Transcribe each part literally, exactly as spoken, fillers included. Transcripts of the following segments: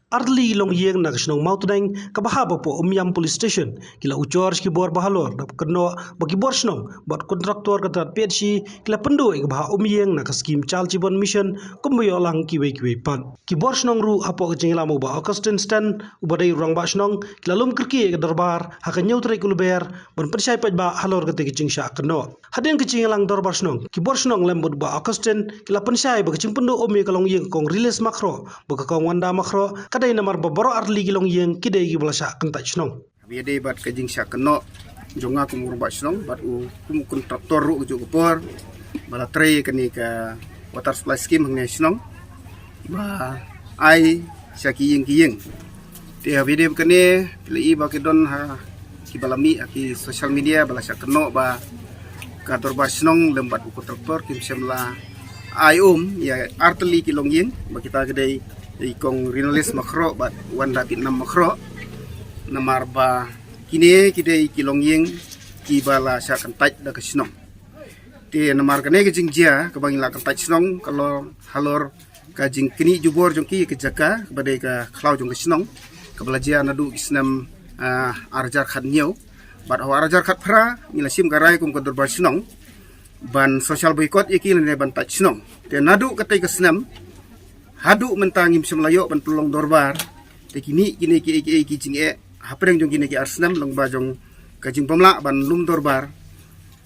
Artylli ki longïing na ka shnong Mawtneng kaba hap hapoh Umiam Police Station ki la ujor sha ki bor ba halor da kynnoh ba ki bor shnong bad kontraktor ka tnat P H E ki la pynduh ïa kaba hap Umiam na ka skim Jal Jeevan Mission kumba ïoh lang kiwei kiwei pat. Ki bor shnong ruh hapoh ka jingïalam u Bah Augustine Sten uba dei u rangbah shnong ki la lum kyrkieh ïa ka dorbar ha ka hynñiew tarik u Lber ban pynshai paidbah halor katei ka jingshah kynnoh. Hadien ka jingïalang dorbar shnong, ki bor shnong lem bad u Bah Augustine ki la pynshai ba ka jingpynduh um ïa ka longïing ka Kong Rilis Makhroh bad ka Kong Wanda Makhroh ka dei namar ba baroh artylli ki longïing ki dei kiba la shah kyntait shnong. Haba ïadei bad ka jingshah kynnoh jong nga kum u rangbah shnong bad u kum u kontraktor ruh kajuh ka por ba la trei kane ka water supply scheme hangne shnong ba ai sha ki ïing ki ïing. Te haba ïadei bad kane phi la i ba ki don ha kiba la mih ha ki social media ba la shah kynnoh ba ka dorbar shnong lem bad u kontraktor kim shym la ai um ïa artylli ki longïing ba kita ki dei i Kong Rilis Makhroh bad Wanda Vietnam Makhroh. Namar ba kine ki dei ki longïing kiba la shah kyntait da ka shnong. Te namar kane ka jingjia kaba ngi la kyntait shnong ka long halor ka jingknieh jubor jong ki ka jaka kaba dei ka khlaw jong ka shnong kaba la jia naduh ki snem, ah, ar hajar khathynñiew. Bad ha ar hajar khatphra ngi la shim ka rai kum ka dorbar shnong ban social boycott ïa ki lane ban tait shnong. Te naduh katei ka snem haduh mynta ngim shym la ïoh ban pynlong dorbar. Te kine kine ki, ki, ki jingeh hapdeng jong kine ki ar snem lyngba jong ka jingbymlah ban lum dorbar.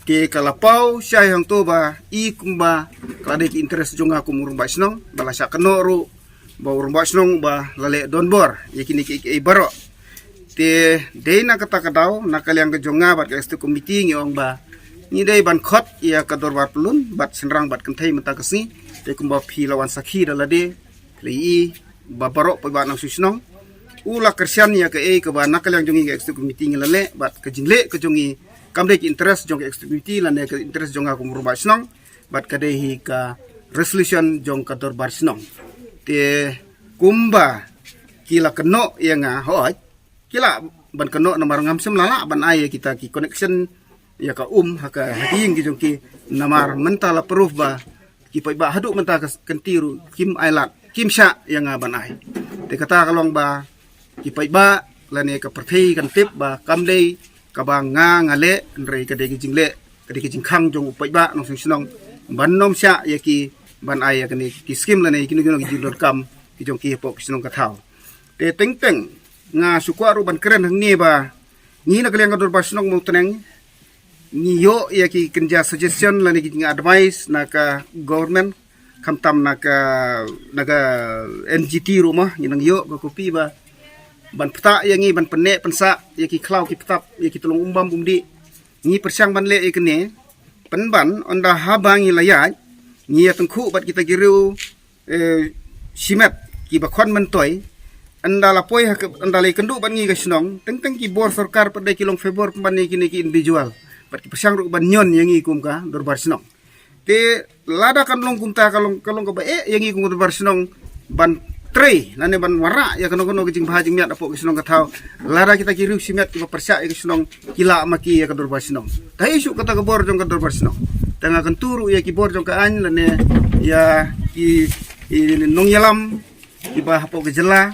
Te ka la paw shai hangto ba i kumba ka la dei ki interest jong nga kum u rangbah shnong ba la shah kynnoh ruh ba u rangbah shnong ba la leh donbor ïa kine ki, ki, ki baroh. Te dei na kata ka daw na ka liang ka jong nga bad ka executive committee ngi ong ba ngi dei ban khot ïa ka dorbar pyllun bad shynrang bad kynthei mynta ka sngi. Te kumba phi la wan sakhi da lade phi la i ba baroh paidbah nongshong shnong u la kyrshan ïa kaei kaba na ka liang jong ngi ka executive committee ngi la leh bad ka jingleh ka jong ngi kam dei ki interest jong ka executive committee lane ka interest jong nga kum u rangbah shnong bad ka dei hi ka resolution jong ka dorbar shnong. Te kumba ki la kynnoh ïa nga hooid ki lah ban kynnoh namar ngam shym la lah ban ai ïa kita ki connection ïa ka um ha ka, ha ki ïing ki jong ki namar mynta la proof ba ki paidbah haduh mynta ka kynti ruh kim ai lad kim shah ïa nga ban ai. Te kata ka long ba ki paidbah lane ka pyrthei kan tip ba kam dei kaba nga nga leh hynrei ka dei ka jingleh ka dei ka jingkhang jong u paidbah nongshong shnong ban nym shah ïa ki ban ai ïa kane ki skim lane kino kino ki jingdonkam ki jong ki hapoh ki shnong ka thaw. Te teng teng nga shu kwah ruh ban kren hangne ba ngi na ka liang ka dorbar shnong Mawtneng ngi ïoh ïa ki kynja suggestion lane ki jingadvice na ka government khamtam na ka, na ka N G T ruh ma ngi nang ïoh ka copy ba ban pynta ïa ngi ban pynneh pynsah ïa ki khlaw ki ptap ïa ki tlong umbam umdih. Ngi pyrshang ban leh ïa kane pynban ynda haba ngi la ïaid ngi ïa tyngkhuh bad kita ki riew eh, shimet kiba khon myntoi ynda la poi ha ka, ynda la ïakynduh bad ngi ka shnong teng teng ki bor sorkar pat dei ki long favour pynban ïa kine ki individual bad ki pyrshang ruh ban ñion ïa ngi kum ka dorbar shnong. Te lada kan long kumta ka long, ka long kaba eh ïa ngi kum ka dorbar shnong ban trei lane ban wanrah ïa kano kano ka jingbha jingmiat hapoh ka shnong ka thaw. Lada kita ki riew shimet kiba pyrshah ïa ka shnong ki lah ma ki ïa ka dorbar shnong. Te ïa shu kata ka bor jong ka dorbar shnong. Te nga kyntu ruh ïa ki bor jong ka aiñ lane ïa ki, ki nongïalam kiba hapoh ka jylla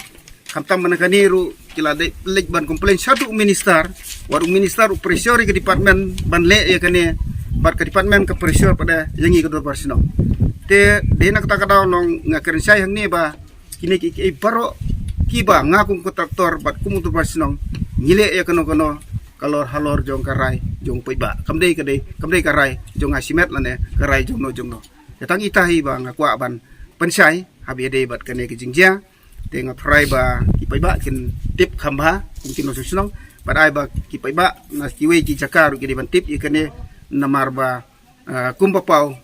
khamtam mynta kane ruh ki la dei leit ban complain sha u minister. Wat u minister u pressure ïa ka department ban leh ïa kane bad ka department ka pressure pat ïa ngi ka dorbar shnong. Te dei na kata ka daw nong nga kren shai hangne ba kine ki, ki baroh kiba nga kum kontraktor bad kum u dorbar shnong ngi leh ïa kano kano ka lor halor jong ka rai jong u paidbah. Kam dei ka dei, kam dei ka rai jong nga shimet lane ka rai jong no jong no. Te tang ita hi ba nga kwah ban pynshai haba ïadei bad kane ka jingjia. Te nga tharai ba ki paidbah kin tip kham bha kum ki nongshong shnong bad ai ba ki paidbah na kiwei ki jaka ruh ki dei ban tip ïa kane namar ba, ah, kumba paw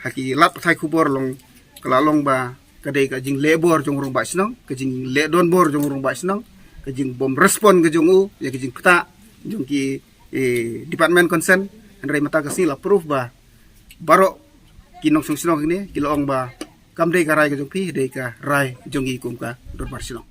ha ki lad pathai khubor long ka la long ba ka dei ka jingleh bor jong u rangbah shnong, ka jingleh donbor jong u rangbah shnong, ka jingbym respond ka jong u ïa ka jingpyntah jong ki, eh, department concern. Hynrei mynta ka sngi la proof ba baroh ki nongshong shnong kine ki la ong ba kam dei ka rai ka jong phi, dei ka rai jong ngi kum ka dorbar shnong.